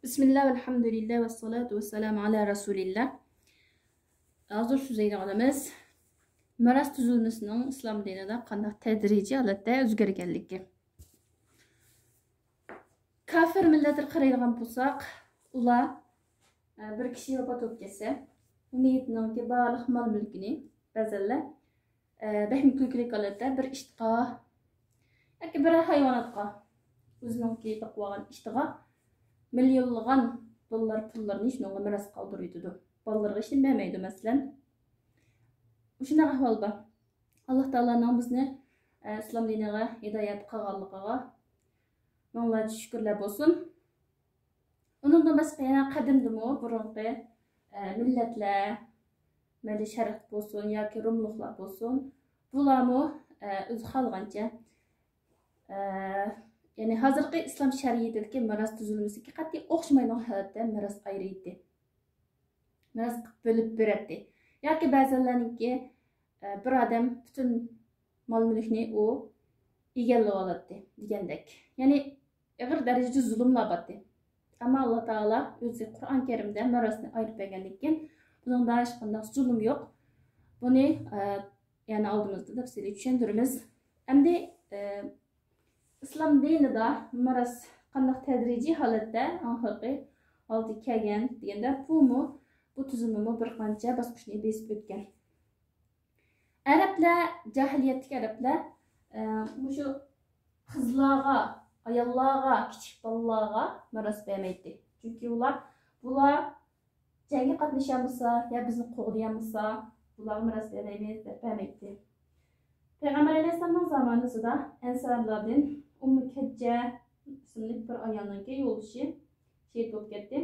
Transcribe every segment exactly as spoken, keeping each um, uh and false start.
بىسمىللا، ۋەلھەمدۇلىللا، ۋەسسالاتۇ ۋەسسالامۇ ئالا رەسۇلىللا. ھازىر سۆزلەيدىغىنىمىز مىراس تۈزۈلمىسىنىڭ ئىسلام دىنىدا قانداق تەدرىجىي ھالەتتە ئۆزگەرگەنلىكى. كاپىر مىللەتلەرگە قارايدىغان بولساق، ئۇلار، ئە، بىر كىشى ۋاپات بولۇپ كەتسە، ئۇ مېيىتنىڭكى بارلىق مال-مۈلكىنى بەزەنلەر، ئە، بەكمۇ كۈلكىلىك ھالەتتە بىر ئىتقا ياكى بىرەر ھايۋاناتقا، ئۆزىنىڭكى بېقىۋالغان ئىتىغا مىليونلىغان دوللار پۇللارنى شۇنىڭغا مىراس قالدۇرۇۋېتىدۇ. بالىلىرىغا ھېچنېمە بەرمەيدۇ، مەسىلەن. مۇشۇنداق ئەھۋال بار. ئاللا تائالانىڭ بىزنى، ئە، ئىسلام دىنىغا ھىدايەت قىلغانلىقىغا مىڭلارچە شۈكۈرلەر بولسۇن. ئۇنىڭدىن باشقا يەنە قەدىمدىمۇ بۇرۇنقى، ئە، مىللەتلەر، مەيلى شەرق بولسۇن ياكى روملۇقلار بولسۇن، بۇلارمۇ، ئە، ئۆزى خالىغانچە، ئە، يەنى ھازىرقى ئىسلام شەرىئىتىدىكى مىراس تۈزۈلمىسىگە قەتئىي ئوخشىمايدىغان ھالەتتە مىراس ئايرىيتتى. مىراس قىلىپ بۆلۈپ بېرەتتى. ياكى بەزەنلەرنىڭكى، ئە، بىر ئادەم پۈتۈن مال-مۈلۈكنى ئۇ ئىگىلىۋالاتتى دېگەندەك. يەنى ئېغىر دەرىجىدە زۇلۇملار بارتتى. ئەمما ئاللا تائالا ئۆزى قۇرئان كەرىمدە مىراسنى ئايرىپ بەرگەندىن كېيىن، بۇنىڭدا ھېچقانداق زۇلۇم يوق. بۇنى، ئە، يەنە ئالدىمىزدا تەپسىلىي چۈشەندۈرىمىز. ئەمدى، ئە، ئىسلام دىنىدا مىراس قانداق تەدرىجىي ھالەتتە ئاڭلىقى ئالدى كەلگەن دېگەندە، بۇمۇ، بۇ تۈزۈلمىمۇ بىر قانچە باسقۇچنى بېسىپ ئۆتكەن. ئەرەبلەر، جاھىلىيەتتىكى ئەرەبلەر، ئە، مۇشۇ قىزلارغا، ئاياللارغا، كىچىك بالىلارغا مىراس بەرمەيتتى. چۈنكى ئۇلار، بۇلار جەڭگە قاتنىشالمىسا يا بىزنى قوغدىيالمىسا، بۇلارغا مىراس بەرمەيمىز دەپ بەرمەيتتى. پەيغەمبەر ئەلەيھىسسالامنىڭ زامانىسىدا ئەنسارلاردىن ئۇممۇ كەججە ئىسىملىك بىر ئايالنىڭكى يولدىشى شېھىت بولۇپ كەتتى،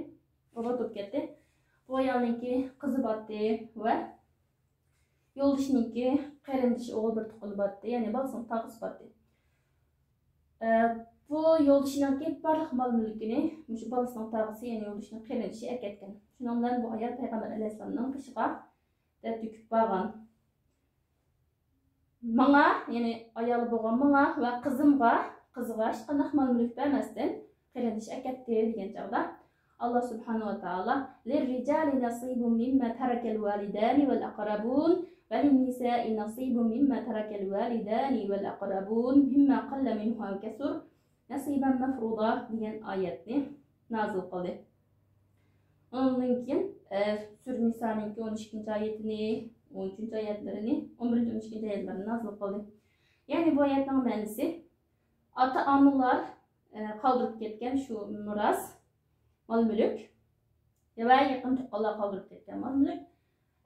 ۋاپات بولۇپ كەتتى. بۇ ئايالنىڭكى قىزى بارتتى ۋە يولدىشىنىڭكى قېرىندىشى ئوغۇل بىر تۇغقىنى بارتتى، يەنى بالىسىنىڭ تاغىسى بارتتى. ئە، بۇ يولدىشىنىڭكى بارلىق مال-مۈلكىنى مۇشۇ بالىسىنىڭ تاغىسى، يەنى يولدىشىنىڭ قېرىندىشى ئەكەتكەن. شۇنىڭ بىلەن بۇ ئايال پەيغەمبەر ئەلەيھىسسالامنىڭ بېشىغا دەرد تۆكۈپ بارغان. ماڭا، يەنى ئايالى بولغان ماڭا ۋە قىزىمغا، قىزىغا ھېچقانداق مال-مۈلۈك بەرمەستىن، قېرىندىشى ئەكەتتى دېگەن چاغدا، ئاللا سۇبھانەھۇ ۋە تائالا، للرجال نصيب مما ترك الوالدان والأقربون وللنساء نصيب مما ترك الوالدان والأقربون مما قل منه أو كثر نصيبا مفروضا دېگەن ئايەتنى نازىل قىلدى. ئۇنىڭدىن كېيىن، ئە، سۈرە نىسانىڭكى ئون ئىككىنچى ئايىتىنى، ئون ئۈچىنچى ئايەتلىرىنى، ئون بىرىنچى، ئون ئىككىنچى ئايەتلىرىنى نازىل قىلدى. يەنى بۇ ئايەتنىڭ مەنىسى، ئاتا-ئانىلار، ئە، قالدۇرۇپ كەتكەن شۇ مىراس، مال-مۈلۈك ۋە يېقىن تۇغقانلار قالدۇرۇپ كەتكەن مال-مۈلۈك،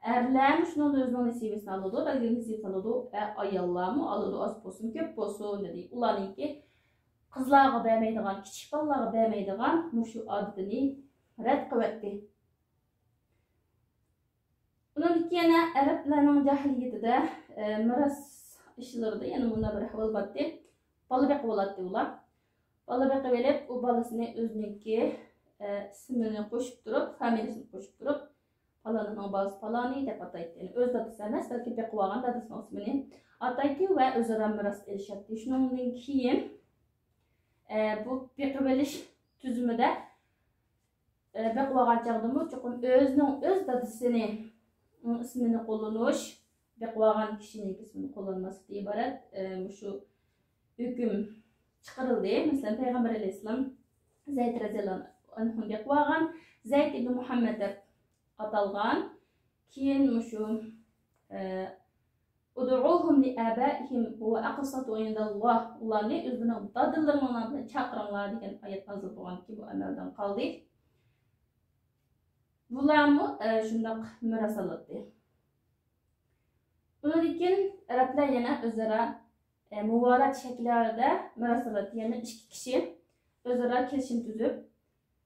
ئەرلەرمۇ شۇنىڭدا ئۆزىنىڭ نېسىۋىسىنى ئالىدۇ، بەلگىلىك نېسىۋىسىنى ئالىدۇ، ئە، ئاياللارمۇ ئالىدۇ، ئاز بولسۇن، كۆپ بولسۇن، دېدى. ئۇلارنىڭكى قىزلارغا بەرمەيدىغان، كىچىك بالىلارغا بەرمەيدىغان مۇشۇ ئادىتىنى رەت قىلىۋەتتى. ئۇنىڭدىن كېيىن يەنە ئەرەبلەرنىڭ جاھىلىيىتىدە، ئە، مىراس ئىشلىرىدا يەنە مۇنداق بىر ئەھۋال بارتتى. بالا بېقىۋالاتتى ئۇلار. بالا بېقىۋېلىپ، ئۇ بالىسىنى ئۆزىنىڭكى، ئە، ئىسمىنى قوشۇپ تۇرۇپ، فامىلىسىنى قوشۇپ تۇرۇپ، پالانىنىڭ بالىسى پالانى دەپ ئاتايتتى. يەنى ئۆز دادىسى ئەمەس، بەلكى بېقىۋالغان دادىسىنىڭ ئىسمىنى ئاتايتتى ۋە ئۆزئارا مىراس ئېلىشاتتى. شۇنىڭدىن كېيىن، ئە، بۇ بېقىۋېلىش تۈزۈمىدە، ئە، بېقىۋالغان چاغدىمۇ چوقۇم ئۆزىنىڭ ئۆز دادىسىنى، ئۇنىڭ ئىسمىنى قوللىنىش، بېقىۋالغان كىشىنىڭ ئىسمىنى قوللانماسلىقتىن ئىبارەت، ئە، مۇشۇ ھۆكۈم چىقىرىلدى. مەسىلەن، پەيغەمبەر ئەلەيھىسسالام زەيد رەزىياللاھۇ ئەنھۇنى بېقىۋالغان، زەيد ئىبنى مۇھەممەد دەپ ئاتالغان. كېيىن مۇشۇ، ئە، ادعوهم لآبائهم هو أقسط عند الله، ئۇلارنى ئۆزلىرىنىڭ دادىلىرىنىڭ نامى بىلەن چاقىرىڭلار دېگەن ئايەت نازىل بولغاندىن كېيىن بۇ ئەمەلدىن قالدى. بۇلارمۇ، ئە، شۇنداق مىراس ئالاتتى. ئۇنىڭدىن كېيىن ئەرەبلەر يەنە ئۆزئارا، ئە، مۇۋالات شەكلىدە مىراس ئالاتتى. يەنى ئىككى كىشى ئۆزئارا كېلىشىم تۈزۈپ،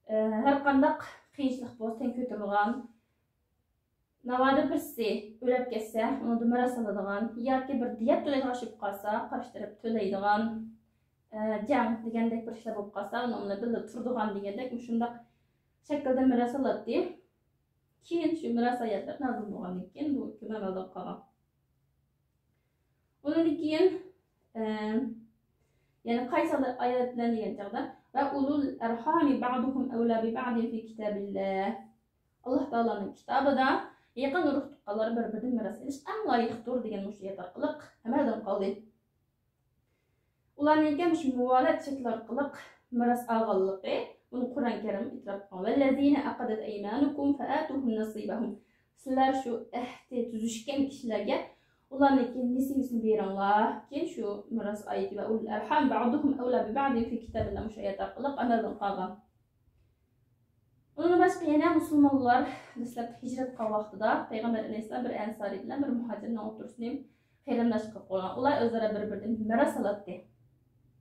ئە، ھەر قانداق قىيىنچىلىق بولسا تەڭ كۆتۈرىدىغان، ناۋادا بىرسى ئۆلۈپ كەتسە، ئۇنىڭدىن مىراس ئالىدىغان ياكى بىر دىيەت تۆلەيدىغان ئىش بولۇپ قالسا، قارشى تەرەپ تۆلەيدىغان، ئە، جەڭ دېگەندەك بىر ئىشلار بولۇپ قالسا، ئۇنىڭ بىلەن بىللە تۇرىدىغان دېگەندەك مۇشۇنداق شەكىلدە مىراس ئالاتتى. كېيىن شۇ مىراس ئايەتلەر نازىل بولغاندىن كېيىن بۇ ھۆكۈم ئەمەلدىن قالغان. ئۇنىڭدىن كېيىن، ئە، يەنى قايسى ئايەت بىلەن دېگەن چاغدا، وأولو الأرحام بعضهم أولى ببعض في كتاب الله. ئاللاھ تائالانىڭ كىتابىدا يېقىن ئۇرۇق تۇغقانلار بىر-بىرىدىن مىراس ئېلىشقا ئەڭ لايىقتۇر دېگەن مۇشۇ ئايەت ئارقىلىق ئەمەلدىن قالدى. ئۇلارنىڭكى مۇشۇ مۇۋالات شەكلى ئارقىلىق مىراس ئالغانلىقى، بۇنى قۇرئان كەرىم ئېتىراپ قىلغان. والذين عقدت أيمانكم فآتوهم نصيبهم. سىلەر شۇ ئەھدى تۈزۈشكەن كىشىلەرگە ئۇلارنىڭكى نېسىۋىسىنى بېرىڭلار. كېيىن شۇ مىراس ئايىتى وأولو الأرحام بعضهم أولى ببعض في كتاب الله مۇشۇ ئايەت ئارقىلىق ئەمەلدىن قالغان. ئۇنىڭدىن باشقا يەنە مۇسۇلمانلار دەسلەپتە ھىجرەت قىلغان ۋاقتىدا پەيغەمبەر ئەلەيھىسسالام بىر ئەنسارىي بىلەن بىر مۇھاجىرنىڭ ئوتتۇرىسىنى قېرىنداش قىلىپ قويغان. ئۇلار ئۆزئارا بىر-بىرىدىن مىراس ئالاتتى.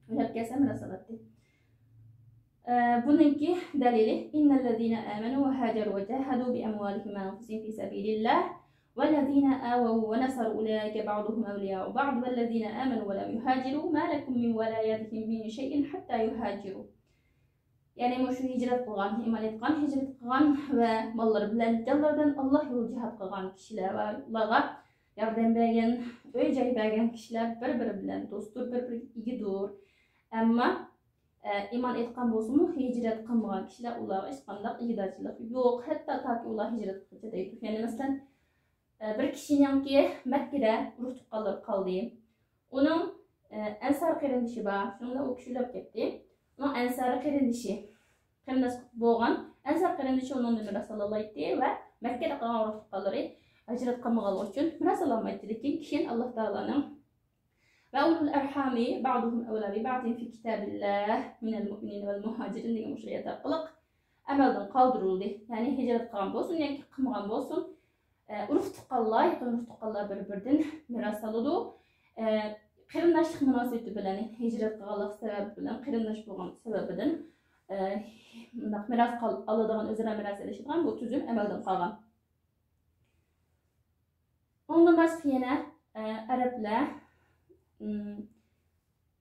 ئۆلۈپ كەتسە مىراس ئالاتتى. ئە، بۇنىڭكى دەلىلى: إن الذين آمنوا وهاجروا وجاهدوا بأموالهم وأنفسهم في سبيل الله والذين آووا ونصروا أولئك بعضهم أولياء بعض والذين آمنوا ولم يهاجروا ما لكم من ولايتهم من شيء حتى يهاجروا. يەنى مۇشۇ ھىجرەت قىلغان، ئىمان ئېيتقان، ھىجرەت قىلغان ۋە ماللىرى بىلەن، جانلىرى بىلەن ئاللاھ يولىدا جىھاد قىلغان كىشىلەر ۋە ئۇلارغا ياردەم بەرگەن، ئۆي-جاي بەرگەن كىشىلەر بىر-بىرى بىلەن دوستتۇر، بىر-بىرىگە ئىگىدۇر. ئەمما، ئە، ئىمان ئېيتقان بولسىمۇ، ھىجرەت قىلمىغان كىشىلەر ئۇلارغا ھېچقانداق ئىگىدارچىلىق يوق، ھەتتا تاكى ئۇلار ھىجرەت قىلغۇچە دەيدۇ. يەنى مەسىلەن، ئە، بىر كىشىنىڭكى مەككىدە ئۇرۇق تۇغقانلىرى قالدى. ئۇنىڭ، ئە، ئەنسار قېرىندىشى بار، شۇنىڭ بىلەن ئۇ كىشى ئۆلۈپ كەتتى. ئۇنىڭ ئەنسار قېرىندىشى، قېرىنداش بولغان ئەنسار قېرىندىشى ئۇنىڭدىن مىراس ئالالايتتى ۋە مەككىدە قالغان ئۇرۇق تۇغقانلىرى ھىجرەت قىلمىغانلىقى ئۈچۈن مىراس ئالالمايتتى. لېكىن كېيىن ئاللاھ تائالانىڭ وأولو الأرحام بعضهم أولى ببعض في كتاب الله من المؤمنين والمهاجرين دېگەن مۇشۇ ئايەت ئارقىلىق ئەمەلدىن قالدۇرۇلدى. يەنى ھىجرەت قىلغان بولسۇن ياكى قىلمىغان بولسۇن، ئە، ئۇرۇق تۇغقانلار، يېقىن ئۇرۇق تۇغقانلار بىر-بىرىدىن مىراس ئالىدۇ. ئە، قېرىنداشلىق مۇناسىۋىتى بىلەن، ھىجرەت قىلغانلىق سەۋەبى بىلەن، قېرىنداش بولغان سەۋەبىدىن، ئە، مۇنداق مىراس قال-، ئالىدىغان، ئۆزئارا مىراس ئېلىشىدىغان بۇ تۈزۈم ئەمەلدىن قالغان. ئۇنىڭدىن باشقا يەنە، ئە، ئەرەبلەر، ئىم،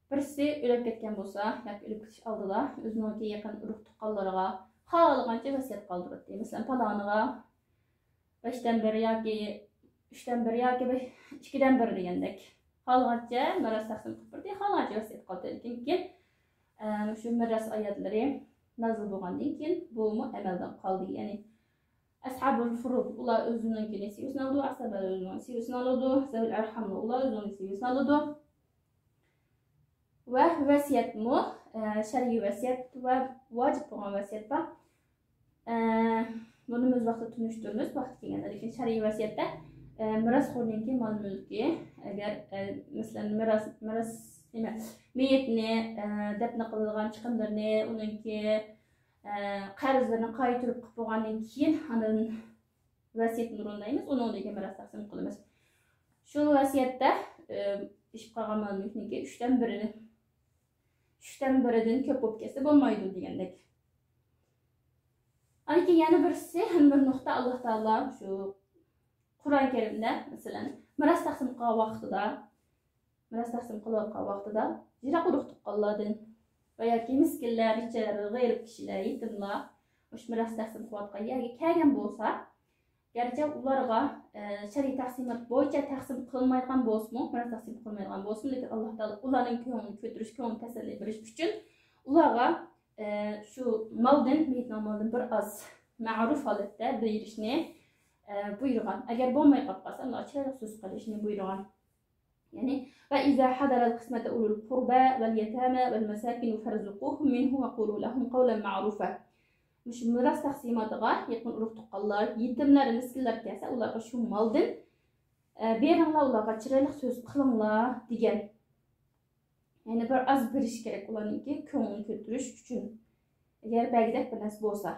بىرسى ئۆلۈپ كەتكەن بولسا ياكى ئۆلۈپ كېتىش ئالدىدا ئۆزىنىڭكى يېقىن ئۇرۇق تۇغقانلىرىغا خالىغانچە ۋەسىيەت قالدۇراتتى. مەسىلەن، پالانىغا بەشتىن بىر ياكى ئۈچتىن بىر ياكى بەش، ئىككىدىن بىر دېگەندەك خالىغانچە مىراس تەقسىم قىلىپ بەردى، خالىغانچە ۋەسىيەت قالدۇردى. لېكىن كېيىن، ئە، شۇ مىراس ئايەتلىرى نازىل بولغاندىن كېيىن بۇمۇ ئەمەلدىن قالدى. يەنى ئەسھابۇل فۇرۇد، ئۇلار ئۆزىنىڭكى نېسىۋىسىنى ئالىدۇ، ئەسھابلار ئۆزىنىڭ نېسىۋىسىنى ئالىدۇ، زەۋۇل ئەرھاملار، ئۇلار ئۆزىنىڭ نېسىۋىسىنى ئالىدۇ. ۋە ۋەسىيەتمۇ، ئە، شەرئىي ۋەسىيەت ۋە ۋاجىپ بولغان ۋەسىيەت بار. ئە، بۇنى ئۆز ۋاقتىدا تونۇشتۇرىمىز، ۋاقتى كەلگەندە. لېكىن شەرئىي ۋەسىيەتتە، ئە، مىراسخورنىڭكى مال-مۈلكى، ئەگەر، ئە، مەسىلەن، مىراس، مىراس، نېمە، مېيىتنى، ئە، دەپنە قىلىدىغان چىقىملىرىنى، ئۇنىڭكى، ئە، قەرزلىرىنى قايتۇرۇپ قىلىپ بولغاندىن كېيىن، ئاندىن ۋەسىيەت نۇرۇن دەيمىز، ئۇنىڭدىن كېيىن مىراس تەقسىم قىلىمىز. شۇ ۋەسىيەتتە، ئە، ئېشىپ قالغان مال-مۈلۈكنىڭكى ئۈچتىن بىرىنى، ئۈچتىن بىرىدىن كۆپ بولۇپ كەتسە بولمايدۇ دېگەندەك. ئاندىن كېيىن يەنە بىرسى، يەنە بىر نۇقتا، ئاللاھ تائالا شۇ قۇرئان كەرىمدە، مەسىلەن، مىراس تەقسىم قىلغان ۋاقتىدا، مىراس تەقسىم قىلىۋاتقان ۋاقتىدا يىراق ئۇرۇق تۇغقانلاردىن ۋە ياكى مىسكىنلەر، بىچارىلەر، غېرىب كىشىلەر، يېتىملار مۇشۇ مىراس تەقسىم قىلىۋاتقان يەرگە كەلگەن بولسا، گەرچە ئۇلارغا، ئە، شەرئىي تەقسىمات بويىچە تەقسىم قىلىنمايدىغان بولسىمۇ، مىراس تەقسىم قىلىنمايدىغان بولسىمۇ، لېكىن ئاللاھ تائالا ئۇلارنىڭ كۆڭلىنى كۆتۈرۈش، كۆڭلىگە تەسەللى بېرىش ئۈچۈن ئۇلارغا، ئە، شۇ مالدىن، مېيىتنىڭ مالىدىن بىر ئاز مەرۇپ ھالەتتە بېرىشنى، ئە، بۇيرۇغان. ئەگەر بولماي قاپ قالسا، ئۇلارغا چىرايلىق سۆز قىلىشنى بۇيرۇغان. يەنى، وإذا حضر القسمة أولو القربى واليتامى والمساكين فارزقوهم منه وقولوا لهم قولا معروفا. مۇشۇ مىراس تەقسىماتىغا يېقىن ئۇرۇق تۇغقانلار، يېتىملەر، مىسكىنلەر كەلسە، ئۇلارغا شۇ مالدىن، ئە، بېرىڭلار، ئۇلارغا چىرايلىق سۆز قىلىڭلار دېگەن. يەنى بىر ئاز بېرىش كېرەك ئۇلارنىڭكى كۆڭلىنى كۆتۈرۈش ئۈچۈن. ئەگەر بەرگۈدەك بىر نەرسە بولسا.